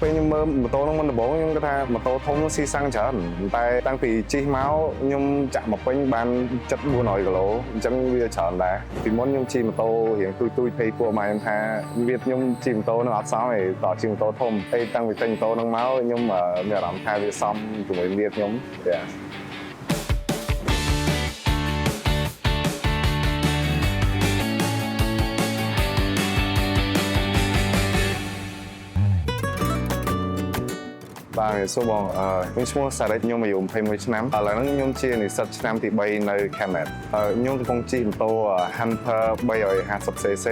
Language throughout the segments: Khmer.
ពេលខ្ញុំមើលម៉ូតូហ្នឹងមុនដំបូងខ្ញុំគិតថាម៉ូតូធំស៊ីសាំងច្រើនតែតាំងពីជិះមកខ្ញុំចាក់មកពេញបានជិត400គីឡូអញ្ចឹងវាច្រើនដែរពីមុនខ្ញុំជិះម៉ូតូរៀងទូចទូចភ័យពួកម៉ែខ្ញុំថាវាខ្ញុំជិះម៉ូតូហ្នឹងអត់សមទេតជិះម៉ូតូធំហើយតាំងពីទិញម៉ូតូហ្នឹងមកខ្ញុំមានអារម្មណ៍ថាវាសមជាមួយមាឌខ្ញុំយ៉ា បាទសួរបងអឺខ្ញុំឈ្មោះសារិតខ្ញុំអាយុ21ឆ្នាំឥឡូវហ្នឹងខ្ញុំជានិស្សិតឆ្នាំទី3នៅ Camet ខ្ញុំកំពុងជិះម៉ូតូ Hunter 350 cc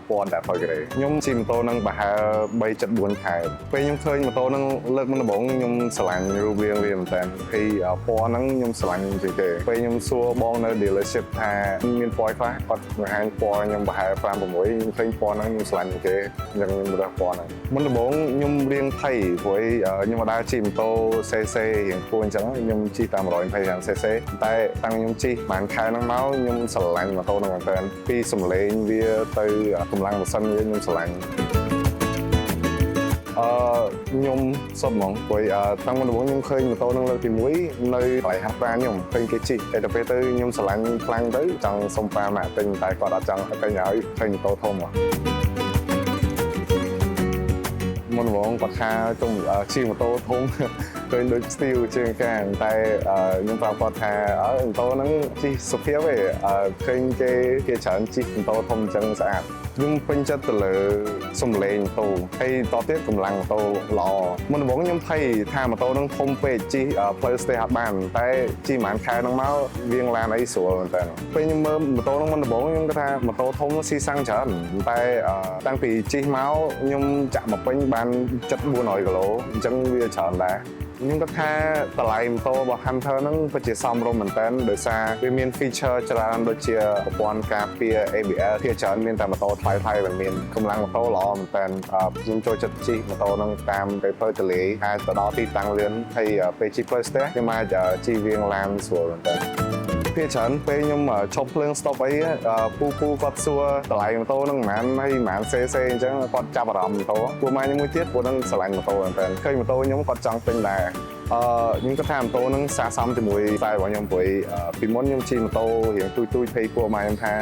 ពណ៌ Dapper Grey ខ្ញុំជិះម៉ូតូហ្នឹងប្រហែល3.4ខែពេលខ្ញុំឃើញម៉ូតូហ្នឹងលើកមុនដំបូងខ្ញុំស្រឡាញ់រូបរាងវាមែនតើហើយពណ៌ហ្នឹងខ្ញុំស្រឡាញ់ជាងគេពេលខ្ញុំសួរបងនៅ dealership ថាមានពណ៌ខ្លះគាត់បង្ហាញពណ៌ខ្ញុំប្រហែល5 6ខ្ញុំឃើញពណ៌ហ្នឹងខ្ញុំស្រឡាញ់ជាងគេអញ្ចឹងខ្ញុំរើសពណ៌ហ្នឹងមុនដំបូងខ្ញុំរៀងភ័យព្រោះខ្ញុំអត់ដែលជិះម៉ូតូ CC រៀងខ្ពស់អញ្ចឹងខ្ញុំជិះតាម 125 cc តែតាំងខ្ញុំជិះប្រហែលខែហ្នឹងមកខ្ញុំស្រឡាញ់ម៉ូតូហ្នឹងមែនទែនពីសំឡេងវាទៅកម្លាំងម៉ាស៊ីនវាខ្ញុំស្រឡាញ់អឺខ្ញុំសុំហ្មងព្រោះតាំងមុនដំបូងខ្ញុំឃើញម៉ូតូហ្នឹងលើកទី1នៅកន្លែងហាត់ប្រាណខ្ញុំឃើញគេជិះតែដល់ពេលទៅខ្ញុំស្រឡាញ់ខ្លាំងទៅចង់សុំប៉ាម៉ាក់ទិញតែគាត់អត់ចង់ឲ្យទិញឲ្យឃើញម៉ូតូធំហ៎ មុនហ្មងគាត់ថាជុំជិះម៉ូតូធំ ឃើញដូចស្ទីលជាងកាងតែខ្ញុំប្រាប់គាត់ថាអើម៉ូតូហ្នឹងជិះសុភាពឯងឃើញគេគេច្រើនជិះម៉ូតូធំអញ្ចឹងស្អាតខ្ញុំពេញចិត្តទៅលើសំឡេងម៉ូតូហើយតទៀតកម្លាំងម៉ូតូល្អមុនដំបូងខ្ញុំភ័យថាម៉ូតូហ្នឹងធំពេកជិះផ្លូវស្ទះអត់បានតែជិះប្រហែលខែហ្នឹងមកវាងឡានអីស្រួលមែនតើពេលខ្ញុំមើលម៉ូតូហ្នឹងមុនដំបូងខ្ញុំគិតថាម៉ូតូធំស៊ីសាំងច្រើនតែតាំងពីជិះមកខ្ញុំចាក់មកពេញបានជិត400គីឡូអញ្ចឹងវាច្រើនដែរខ្ញុំគិតថាតម្លៃម៉ូតូរបស់ Hunter ហ្នឹងពិតជាសមរម្យមែនទែនដោយសារវាមាន feature ច្រើនដូចជាប្រព័ន្ធការពារ ABS ភាគច្រើនមានតែម៉ូតូថ្លៃថ្លៃមិនមានកម្លាំងម៉ូតូល្អមែនទែនខ្ញុំចូលចិត្តជិះម៉ូតូហ្នឹងតាមពេលផ្លូវទលាយអាចទៅដល់ទីតាំងលឿនហើយពេលជិះផ្លូវស្ទះខ្ញុំអាចជិះវាងឡានស្រួលមែនទែនភាគច្រើនពេលខ្ញុំឈប់ភ្លើង stop អីពូពូគាត់សួរតម្លៃម៉ូតូហ្នឹងប៉ុន្មានហើយប៉ុន្មាន cc អញ្ចឹងគាត់ចាប់អារម្មណ៍ម៉ូតូពួកម៉ាខ្ញុំមួយទៀតពួកហ្នឹងស្រឡាញ់ម៉ូតូមែនទែនឃើញម៉ូតូខ្ញុំគាត់ចង់ទិញដែរអឺខ្ញុំគិតថាម៉ូតូហ្នឹងស័ក្តិសមជាមួយខ្សែរបស់ខ្ញុំព្រោះពីមុនខ្ញុំជិះម៉ូតូរៀងទូចទូចភ័យពួកម៉ាខ្ញុំថា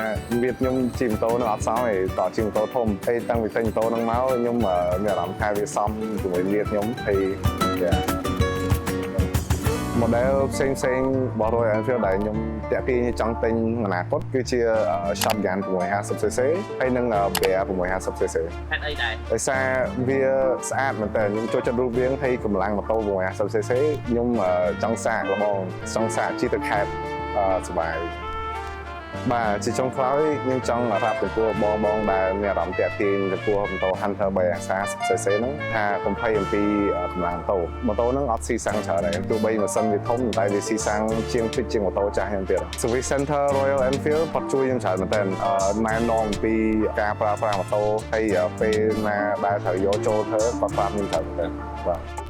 វាខ្ញុំជិះម៉ូតូហ្នឹងអត់សមទេតជិះម៉ូតូធំហើយតាំងពីទិញម៉ូតូហ្នឹងមកខ្ញុំមានអារម្មណ៍ថាវាសមជាមួយមាឌខ្ញុំហើយយ៉ា model ផ្សេងផ្សេងរបស់ Royal Enfield ដែលខ្ញុំតាក់ទាញចង់ទិញអនាគតគឺជា Shotgun 650 cc ហើយនិង Bear 650 cc។ ហេតុអីដែរ? ដោយសារវាស្អាតមែនតើខ្ញុំចូលចិត្តរូបរាងហើយកម្លាំងម៉ូតូ 650 cc ខ្ញុំចង់សាកល្បងចង់សាកជិះទៅខេត្តសប្បាយបាទជាចុងក្រោយខ្ញុំចង់ប្រាប់ចំពោះបងបងដែលមានអារម្មណ៍តាក់ទាញចំពោះម៉ូតូ Hunter 350 cc ហ្នឹងថាកុំភ័យអំពីកម្លាំងម៉ូតូម៉ូតូហ្នឹងអត់ស៊ីសាំងច្រើនដែរទោះបីម៉ាស៊ីនវាធំតែវាស៊ីសាំងជាងតិចជាងម៉ូតូចាស់ខ្ញុំទៀត Service Center Royal Enfield គាត់ជួយខ្ញុំច្រើនមែនទែនណែនាំអំពីការប្រើប្រាស់ម៉ូតូហើយពេលណាដែលត្រូវយកចូលធ្វើគាត់ប្រាប់ខ្ញុំច្រើនមែនទែនបាទ។